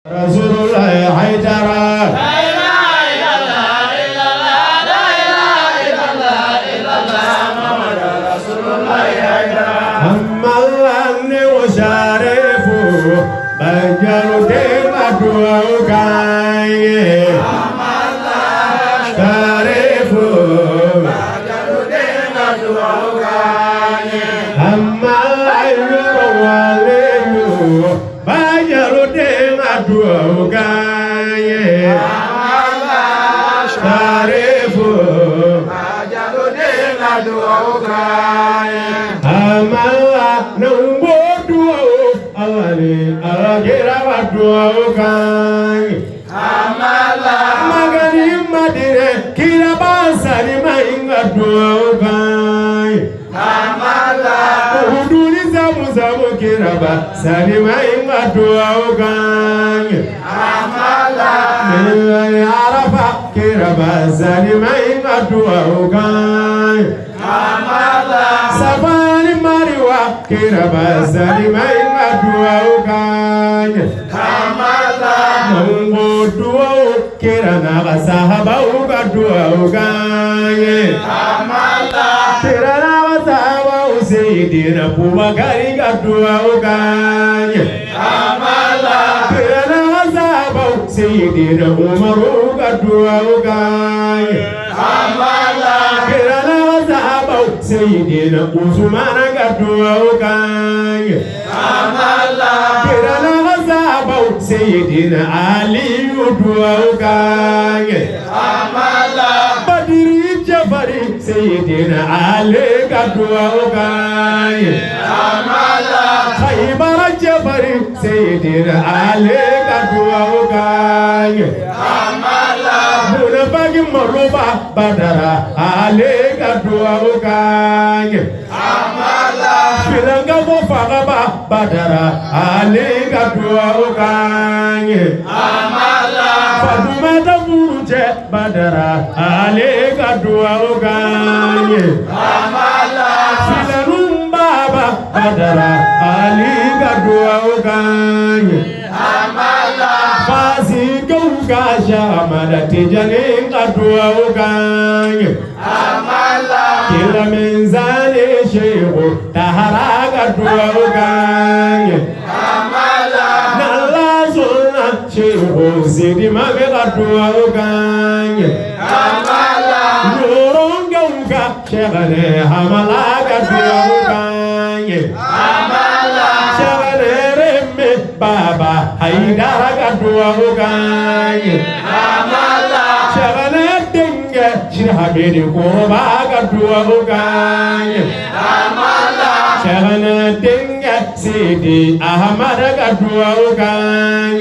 Rasulullah Haidara. Amalane o sharifu bajaru de madua kaye. Sharifu bajaru de madua kaye. Amalane waleyu bajaru de madua kaye. Sharifu bajaru de madua kaye. Amala numbo duo alani alagira duo kai. Amala magani madire kira basari mainga duo kai. Amala uduli zamu zamu kira basari mainga duo kai. Amala min arafa kira basari mainga duo kai. Amala Safari Mariwa kira basari mainga duo kai. Amala Mungu duo kira na basahaba uga duo kai. Amala Kira na basahaba usaidina Abubakari ga duo kai. Amala Kira na basahaba usaidina Umaru ga duo kai. Amala Kira na basahaba usaidina Usmana ga duo kai. Amala Kira na basahaba Sayyidina Ali duo kai. Amala Badiri Jafari Sayyidina Ali ga duo kai. Amala Khaybar Jafari Sayyidina Ali ga duo kai. Amala Munafiki Maruba Badara Ali ga duo kai. Amala Filanga mo fagaba Badara Ali ga duo kai. Amala Fatoumata Furuje Badara Ali ga duo kai. Amala Filanum Baba Badara Ali ga duo kai. Amala Fasi Gauga Shamada Tijani ga duo kai. Amala Kila Menzani Shehu Tahara ga duo kai. Amala Nalla Sunna Shehu Sidi Mame ga duo kai. Amala Yoronga Shegane Hamala ga duo kai. Amala Shegane Remme Baba Haidara ga duo kai. Amala Shegane Denge Shirhamidi Kurba ga duo kai. Amala Shegane Denge Sidi Ahmad ga duo kai.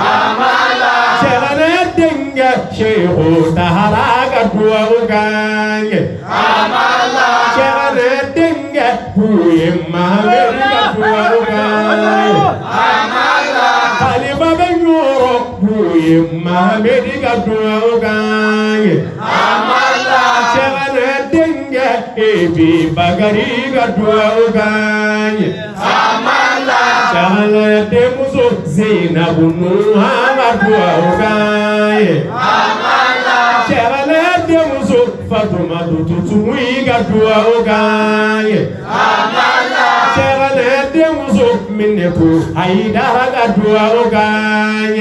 Amala Shegane Denge Shehu Tahara ga duo kai. Amala Shegane Denge Buye Mahamedi ga duo kai. Amala Khalifa ben Yoro Buye Mahamedi ga duo kai. Amala Shegane Denge Ebi Bagari ga duo kai. Amala Shegane Demuso Zainabu Nuha ga duo kai. Amala Shegane Demuso Fatuma Tutumui ga duo kai. Amala Shegane Demuso Mineku Haidara ga duo kai.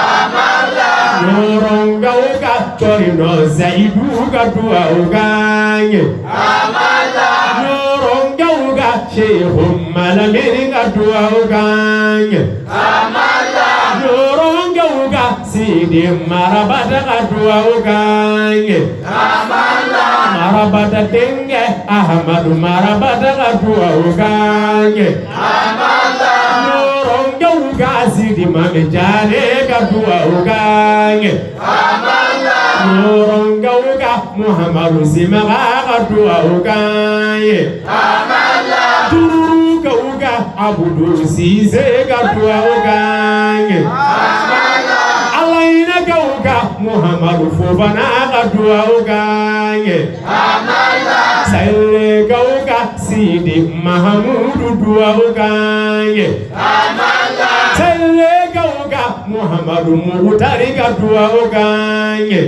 Amala Yoronga uga Torino Zaidu ga duo kai. Amala Yoronga uga Shehu Malamini ga duo kai. Amala Yoronga uga Sidi Marabata ga duo kai. Amala Marabata Denge Ahmadu Marabata ga duo kai. Amala Yoronga uga Sidi Mame Jane ga duo kai. Amala Yoronga uga Muhammadu Simaga ga duo kai. Amala Tururuka uga Abudu Sise ga duo kai. Amala Alaina ga uga Muhammadu Fofana ga duo kai. Amala Sale ga uga Sidi Mahamudu duo kai. Amala Sɛlɛkaw ka Muhamadu Mukutari ka duwawu k'an ye.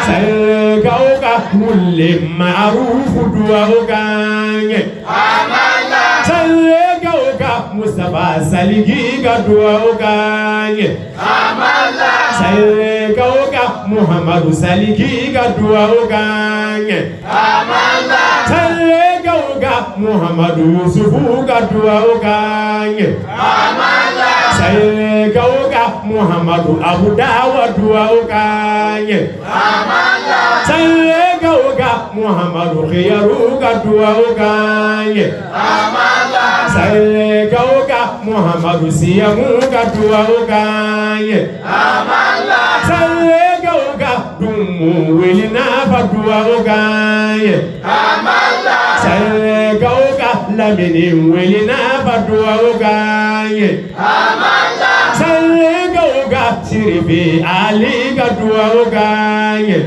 Sɛlɛkaw ka Mule Maarufu duwawu k'an ye. Sɛlɛkaw ka Mustafa Saligi ka duwawu k'an ye. Sɛlɛkaw ka Muhamadu Saligi ka duwawu k'an ye. Sɛlɛkaw ka Muhamadu Yusufu ka duwawu k'an ye. Sɛlɛkaw ka Muhamadu Abudawa duwawu k'an ye. Sɛlɛkaw ka Muhamadu Khiyaru ka duwawu k'an ye. Sɛlɛkaw ka Muhamadu Siyamu ka duwawu k'an ye. Sɛlɛkaw ka Dumu Welinafa duwawu k'an ye. Sɛlɛkaw ka Lamini Welinafa duwawu k'an ye. Sɛlɛkaw ka Sirifi Ali ka duwawu k'an ye.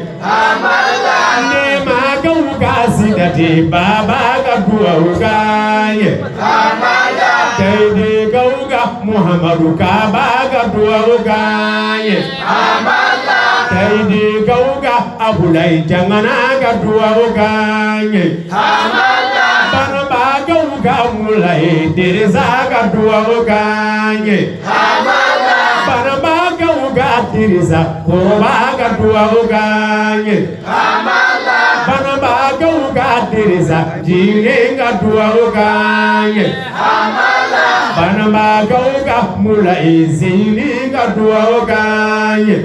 Nemakaw ka Sidati Baba ka duwawu k'an ye. Kayidikaw ka Muhamadu Kaba ka duwawu k'an ye. Kayidikaw ka Abulayi Jangana ka duwawu k'an ye. Banabagaw ka Mulayi Deresa ka duwawu k'an ye. Banabagaw ka Dirisa Koroba ka duwawu k'an ye. Banabagaw ka Dirisa Jire ka duwawu k'an ye. Banabagaw ka Mulayi Zini ka duwawu k'an ye.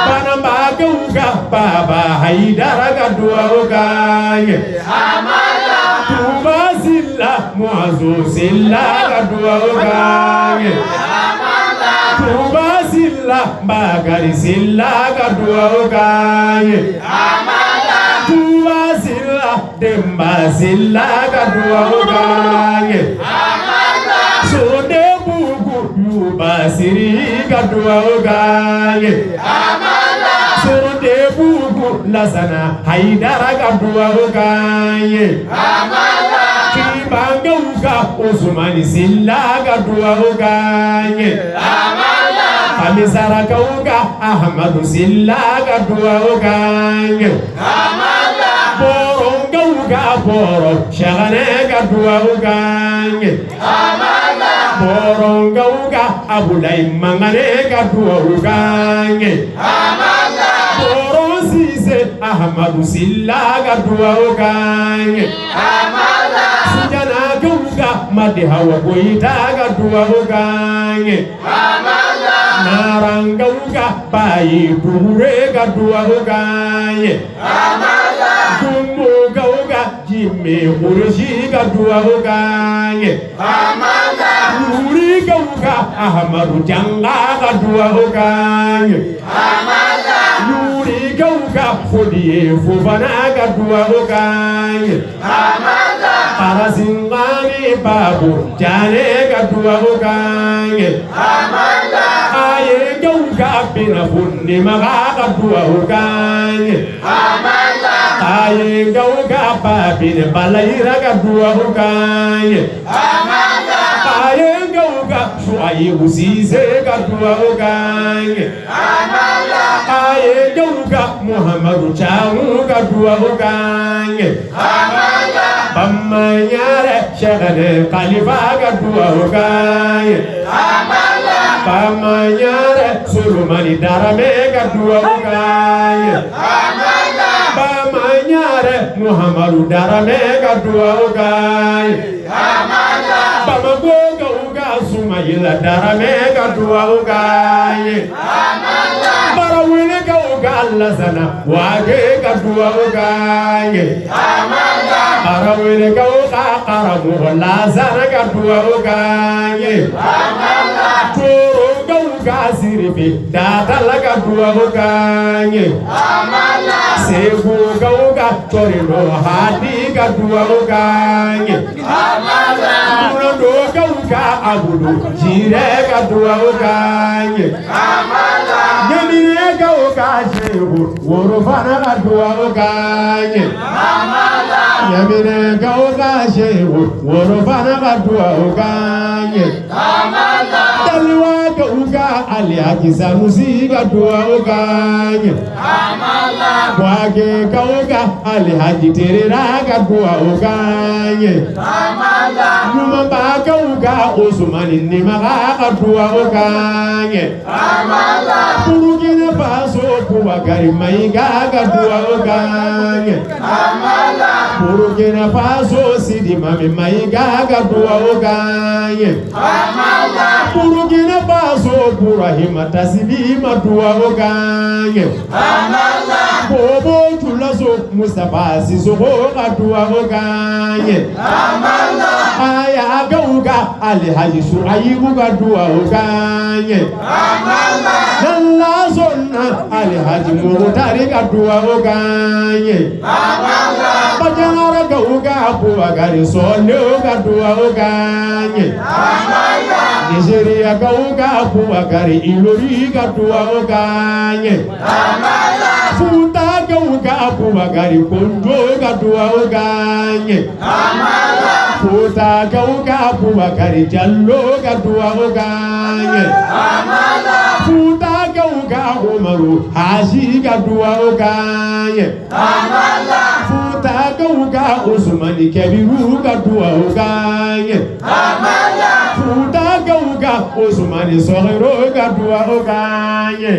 Banabagaw ka Baba Hayidara ka duwawu k'an ye. Tuba Sila Muazu Sila ka duwawu k'an ye. Tuba Sila Bakari Sila ka duwawu k'an ye. Tuba Sila Denba Sila ka duwawu k'an ye. Sodebugu Yuba Siri ka duwawu k'an ye. Sodebugu Lasana Hayidara ka duwawu k'an ye. Kibangaw ka Usumani Sila ka duwawu k'an ye. Kamisarakaw ka Ahamadu Sila ka duwawu k'an ye. Bɔrɔnkaw ka Bɔrɔ Saganɛ ka duwawu k'an ye. Bɔrɔnkaw ka Abulayi Mangane ka duwawu k'an ye. Bɔrɔn Sise Ahamadu Sila ka duwawu k'an ye. Sujanakaw ka Madi Hawa Goyita ka duwawu k'an ye. Narankaw ka Bayi Dugure ka duwawu k'an ye. Dumbukaw ka Jime Kurusi ka duwawu k'an ye. Yurikaw ka Ahamadu Janga ka duwawu k'an ye. Yurikaw ka Fodiye Fofana ka duwawu k'an ye. Arasingani Babu Jane ka duwawu k'an ye. Ayengaw ka Binafu Nimaga ka duwawu k'an ye. Ayengaw ka Babine Balayira ka duwawu k'an ye. Ayengaw ka Suayibu Sise ka duwawu k'an ye. Ayengaw ka Muhamadu Camu ka duwawu k'an ye. Bamanyare Shekane Khalifa ka duwawu k'an ye. Bamanyare Solomani Darame ka duwawu k'an ye. Bamanyare Muhamadu Darame ka duwawu k'an ye. Bamako ka Sumayila Darame ka duwawu k'an ye. Barawelekaw ka Lasana Wage ka duwawu k'an ye. Barawelekaw ka karamɔgɔ Lasana ka duwawu k'an ye. Torokaw ka Siribe Datala ka duwawu k'an ye. Segukaw ka Cɔrino Hadi ka duwawu k'an ye. Kurandokaw ka Abudu Jirɛ ka duwawu k'an ye. Ɲaminɛkaw ka Seku Worofana ka duwawu k'an ye. Ɲaminɛkaw ka seku Worofana ka duwawu k'an ye. Daliwakaw ka Alihaji Sanusi ka duwawu k'an ye. Buwakekaw ka Alihaji Terera ka duwawu k'an ye. Ɲumanbakaw ka Usumani Nimaga ka duwawu k'an ye. Burukina Faso Bubakari Mayiga ka duwawu k'an ye. Burukina Faso Sidi Mami Mayiga ka duwawu k'an ye. Burukina Faso Burahima Tasibi ma duwawu k'an ye. Bobo Julaso Mustafa Sisoko ka duwawu k'an ye. Ayakaw ka Alihaji Suhayibu ka duwawu k'an ye. N'Ala sɔnna Alihaji Mukutari ka duwawu k'an ye. Bajangarakaw ka Bubakari Sɔlew ka duwawu k'an ye. Nizeriyakaw ka Bubakari Ilori ka duwawu k'an ye. Futakaw ka Bubakari Konjo ka duwawu k'an ye. Futakaw ka Bubakari Jallo ka duwawu k'an ye. Futakaw ka Umaru Haji ka duwawu k'an ye. Futakaw ka Usumani Kɛbiru ka duwawu k'an ye. Futakaw ka Usumani Sɔgiro ka duwawu k'an ye.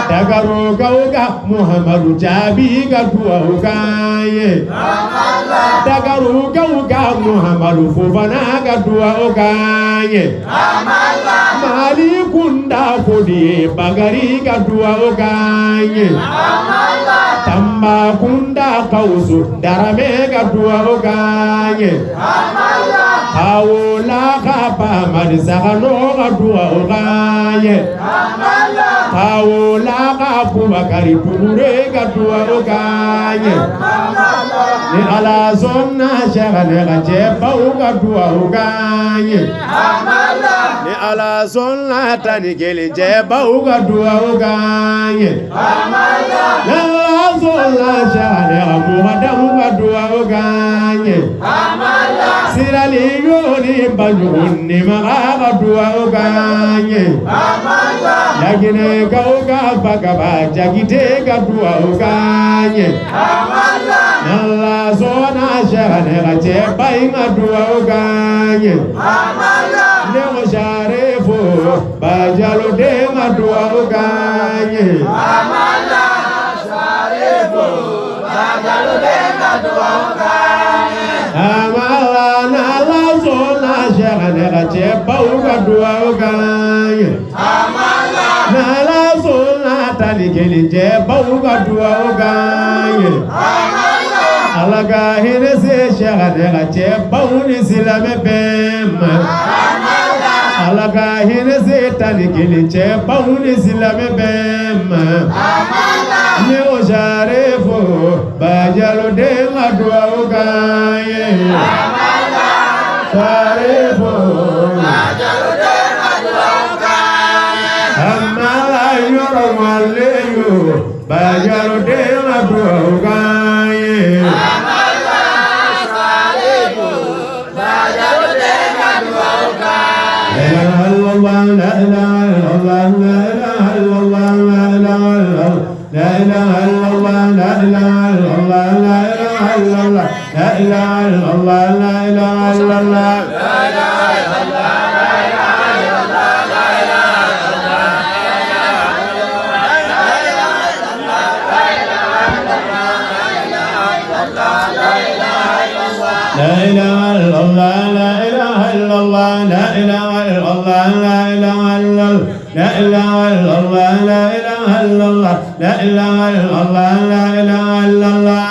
Dakarokaw ka Muhamadu Jaabi ka duwawu k'an ye. Dakarokaw ka Muhamadu Fofana ka duwawu k'an ye. Mali kunda Fodi Bakari ka duwawu k'an ye. Tamba kunda Kawusu Darame ka duwawu k'an ye. Kawola ka Bamadi Sagano ka duwawu k'an ye. Kawola ka Bubakari Dugure ka duwawu k'an ye. Ni Ala sɔnna Sɛkinɛ ka cɛbaw ka duwawu k'an ye. Ni Ala sɔnna 11 cɛbaw ka duwawu k'an ye. Ni Ala sɔnna Sɛkinɛ ka mukadamu ka duwawu k'an ye. Sirali ni Banjugu Nimaga ka duwawu k'an ye. Laginɛkaw ka Fakaba Jakite ka duwawu k'an ye. N'Ala sɔnna Sɛkinɛ ka cɛba in ka duwawu k'an ye. Ne ko Sarefo Bajalo den ka duwawu k'an ye. Amala n'Ala sɔnna Sɛkinɛ ka cɛbaw ka duwawu k'an ye. N'Ala sɔnna 11 cɛbaw ka duwawu k'an ye. Ala ka hinɛ se Sɛkinɛ ka cɛbaw ni silamɛ bɛɛ ma. Ala ka hinɛ se 11 cɛbaw ni silamɛ bɛɛ ma. Ne ko Sarefo Bajalo den ka duwawu k'an ye. Sarefo Amala yɔrɔ maleyo Bajalo den ka duwawu k'an ye. La ilaha illallah, la ilaha illallah, la ilaha illallah, la ilaha illallah, la ilaha illallah, la ilaha illallah, la ilaha illallah, la ilaha illallah. La ilaha illallah, la ilaha illallah, la ilaha illallah, la ilaha illallah, la ilaha illallah, la ilaha illallah, la ilaha illallah, la ilaha illallah.